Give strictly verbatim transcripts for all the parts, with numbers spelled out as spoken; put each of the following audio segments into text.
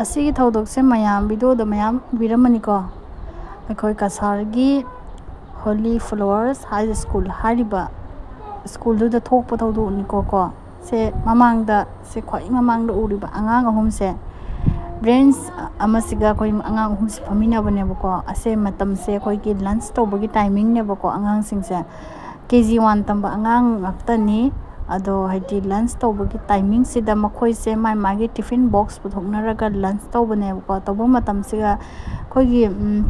ꯑꯁꯤꯒꯤ ꯊꯧꯗꯣꯛꯁꯦ ꯃꯌꯥꯝ ꯚꯤꯗꯤꯑꯣꯗ ꯃꯌꯥꯝ ꯎꯕꯤꯔꯝꯃꯅꯤꯀꯣ꯫ ꯑꯩꯈꯣꯏ ꯀꯁꯥꯔꯒꯤ Holy Flowers High School ꯍꯥꯏꯔꯤꯕ ꯁ꯭ꯀꯨꯜꯗꯨꯗ ꯊꯣꯛꯄ ꯊꯧꯗꯣꯛꯅꯤꯀꯣ ꯀꯣ꯫ ꯁꯦ ꯃꯃꯥꯡꯗ, ꯁꯦ ꯈ꯭ꯋꯥꯏ ꯃꯃꯥꯡꯗ ꯎꯔꯤꯕ ꯑꯉꯥꯡ ꯑꯍꯨꯝꯁꯦ, ꯕꯦꯟꯆ ꯑꯃꯁꯤꯒ ꯑꯩꯈꯣꯏ ꯑꯉꯥꯡ ꯑꯍꯨꯝꯁꯦ ꯐꯝꯃꯤꯟꯅꯕꯅꯦꯕꯀꯣ꯫ ꯑꯁꯦ ꯃꯇꯝꯁꯦ ꯑꯩꯈꯣꯏꯒꯤ ꯂꯟꯆ ꯇꯧꯕꯒꯤ ꯇꯥꯏꯃꯤꯡꯅꯦꯕꯀꯣ꯫ ꯑꯉꯥꯡꯁꯤꯡꯁꯦ ꯀꯦ ꯖꯤ ꯋꯥꯟ ꯇꯝꯕ ꯑꯉꯥꯡ ꯉꯥꯛꯇꯅꯤ꯫ ꯑꯗꯣ ꯍꯥꯏꯗꯤ ꯂꯟꯆ ꯇꯧꯕꯒꯤ ꯇꯥꯏꯃꯤꯡꯁꯤꯗ ꯃꯈꯣꯏꯁꯦ ꯃꯥꯏ ꯃꯥꯒꯤ ꯇꯤꯐꯤꯟ ꯕꯣꯛꯁ ꯄꯨꯊꯣꯛꯅꯔꯒ ꯂꯟꯆ ꯇꯧꯕꯅꯦꯕꯀꯣ꯫ ꯇꯧꯕ ꯃꯇꯝꯁꯤꯗ ꯑꯩꯈꯣꯏꯒꯤ, ꯎꯝ,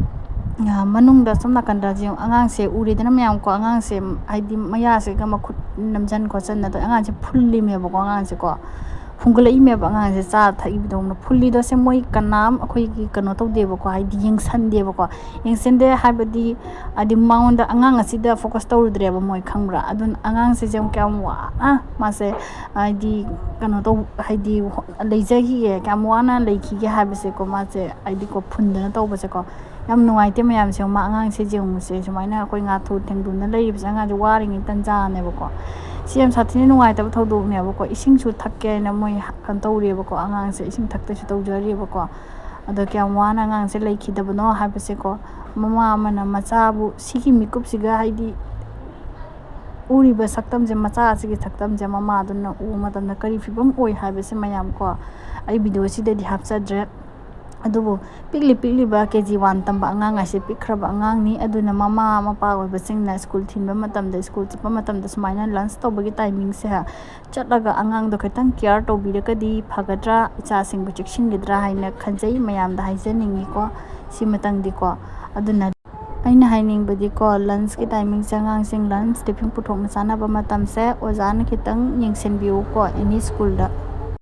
ꯑ, ꯃꯅꯨꯡꯗ ꯁꯣꯝ ꯅꯥꯀꯟꯗ ꯌꯦꯡꯉꯨ, ꯑꯉꯥꯡꯁꯦ ꯎꯔꯦꯗꯅ ꯃꯌꯥꯝ ꯀꯣ꯫ ꯑꯉꯥꯡꯁꯦ ꯍꯥꯏꯗꯤ ꯃꯌꯥꯁꯤꯒ ꯃꯈꯨꯠ ꯅꯝꯖꯟ ꯈꯣꯠꯆꯟꯅ ꯇꯧꯋꯦ꯫ ꯑꯉꯥꯡꯁꯦ ꯐꯨꯜꯂꯤꯃꯦꯕꯀꯣ꯫ ꯑꯉꯥꯡꯁꯦꯀꯣ ꯐꯨꯟꯒꯠꯂꯛꯏꯃꯦꯕ꯫ ꯑꯉꯥꯡꯁꯦ ꯆꯥ ꯊꯛꯏꯕꯗꯧꯅ ꯐꯨꯜꯂꯤꯗꯣ꯫ ꯁꯦ ꯃꯣꯏ ꯀꯅꯥꯝ ꯑꯩꯈꯣꯏꯒꯤ ꯀꯩꯅꯣ ꯇꯧꯗꯦꯕꯀꯣ, ꯍꯥꯏꯗꯤ ꯌꯦꯡꯁꯟꯗꯦꯕꯀꯣ꯫ ꯌꯦꯡꯁꯤꯟꯗꯦ ꯍꯥꯏꯕꯗꯤ, ꯍꯥꯏꯗꯤ ꯃꯉꯣꯟꯗ, ꯑꯉꯥꯡ ꯑꯁꯤꯗ ꯐꯣꯀꯁ ꯇꯧꯔꯨꯗ꯭ꯔꯦꯕ ꯃꯣꯏ, ꯈꯪꯕ꯭ꯔꯥ? ꯑꯗꯨꯅ ꯑꯉꯥꯡꯁꯦ ꯌꯥꯝ, ꯀꯌꯥꯝ ꯋꯥꯅ ꯃꯥꯁꯦ, ꯍꯥꯏꯗꯤ, ꯀꯩꯅꯣ ꯇꯧ, ꯍꯥꯏꯗꯤ ꯂꯩꯖꯈꯤꯒꯦ, ꯀꯌꯥꯝ ꯋꯥꯅ ꯂꯩꯈꯤꯒꯦ ꯍꯥꯏꯕꯁꯦꯀꯣ꯫ ꯃꯥꯁꯦ ꯍꯥꯏꯗꯤꯀꯣ ꯐꯨꯟꯗꯅ ꯇꯧꯕꯁꯦꯀꯣ꯫ ꯌꯥꯝ ꯅꯨꯡꯉꯥꯏꯇꯦ ꯃꯌꯥꯝꯁꯦ꯫ ꯃꯥ, ꯑꯉꯥꯡꯁꯦ ꯌꯦꯡꯉꯨꯁꯦ, ꯁꯨꯃꯥꯏꯅ ꯑꯩꯈꯣꯏ ꯉꯥꯊꯨ ꯊꯦꯡꯗꯨꯅ ꯂꯩꯔꯤꯕꯁꯦ꯫ ꯑꯉꯥꯡꯁꯦ ꯋꯥꯔꯤꯉꯩ ꯇꯟꯖꯥꯅꯦꯕꯀꯣ꯫ ꯁꯤ ꯌꯥꯝ ꯁꯥꯊꯤꯅ ꯅꯨꯡꯉꯥꯏꯇꯕ ꯊꯧꯗꯣꯛꯅꯦꯕꯀꯣ꯫ ꯏꯁꯤꯡꯁꯨ ꯊꯛꯀꯦ ꯍꯥꯏꯅ ꯃꯣꯏ ꯀꯩꯅꯣ ꯇꯧꯔꯤꯑꯕꯀꯣ꯫ ꯑꯉꯥꯡꯁꯦ ꯏꯁꯤꯡ ꯊꯛꯇꯁꯨ ꯇꯧꯖꯔꯤꯑꯕꯀꯣ꯫ ꯑꯗꯣ ꯀꯌꯥꯝ ꯋꯥꯅ ꯑꯉꯥꯡꯁꯦ ꯂꯩꯈꯤꯗꯕꯅꯣ ꯍꯥꯏꯕꯁꯦꯀꯣ꯫ ꯃꯃꯥ ꯑꯃꯅ ꯃꯆꯥꯕꯨ ꯁꯤꯒꯤ ꯃꯤꯀꯨꯞꯁꯤꯒ, ꯍꯥꯏꯗꯤ ꯎꯔꯤꯕ ꯁꯛꯇꯝꯁꯦ, ꯃꯆꯥ ꯑꯁꯤꯒꯤ ꯁꯛꯇꯝꯁꯦ ꯃꯃꯥꯗꯨꯅ ꯎꯕ ꯃꯇꯝꯗ ꯀꯔꯤ ꯐꯤꯕꯝ ꯑꯣꯏ ꯍꯥꯏꯕꯁꯦ ꯃꯌꯥꯝ ꯀꯣ, ꯑꯩ ꯚꯤꯗꯤꯑꯣꯁꯤꯗꯗꯤ ꯍꯥꯞꯆꯗ꯭ꯔꯦ꯫ ꯑꯗꯨꯕꯨ ꯄꯤꯛꯂꯤ ꯄꯤꯛꯂꯤꯕ ꯀꯦ ꯖꯤ ꯋꯥꯟ ꯇꯝꯕ ꯑꯉꯥꯡ ꯍꯥꯏꯁꯦ ꯄꯤꯛꯈ꯭ꯔꯕ ꯑꯉꯥꯡꯅꯤ꯫ ꯑꯗꯨꯅ ꯃꯃꯥ ꯃꯄꯥ ꯑꯣꯏꯕꯁꯤꯡꯅ ꯁ꯭ꯀꯨꯜ ꯊꯤꯟꯕ ꯃꯇꯝꯗ, ꯁ꯭ꯀꯨꯜ ꯆꯠꯄ ꯃꯇꯝꯗ ꯁꯨꯃꯥꯏꯅ ꯂꯟꯆ ꯇꯧꯕꯒꯤ ꯇꯥꯏꯃꯤꯡꯁꯦ ꯆꯠꯂꯒ ꯑꯉꯥꯡꯗꯣ ꯈꯤꯇꯪ ꯀꯤꯌꯥꯔ ꯇꯧꯕꯤꯔꯒꯗꯤ ꯐꯒꯗ꯭ꯔꯥ, ꯏꯆꯥꯁꯤꯡꯕꯨ ꯆꯦꯛꯁꯤꯟꯒꯗ꯭ꯔꯥ ꯍꯥꯏꯅ ꯈꯟꯖꯩ꯫ ꯃꯌꯥꯝꯗ ꯍꯥꯏꯖꯅꯤꯡꯉꯤꯀꯣ ꯁꯤꯃꯇꯪꯗꯤꯀꯣ꯫ ꯑꯗꯨꯅ ꯑꯩꯅ ꯍꯥꯏꯅꯤꯡꯕꯗꯤꯀꯣ, ꯂꯟꯆꯀꯤ ꯇꯥꯏꯃꯤꯡꯁꯦ, ꯑꯉꯥꯡꯁꯤꯡ ꯂꯟꯆ ꯇꯤꯐꯤꯟ ꯄꯨꯊꯣꯛꯅ ꯆꯥꯅꯕ ꯃꯇꯝꯁꯦ ꯑꯣꯖꯥꯅ ꯈꯤꯇꯪ ꯌꯦꯡꯁꯤꯟꯕꯤꯌꯨꯀꯣ ꯑꯦꯅꯤ ꯁ꯭ꯀꯨꯜꯗ꯫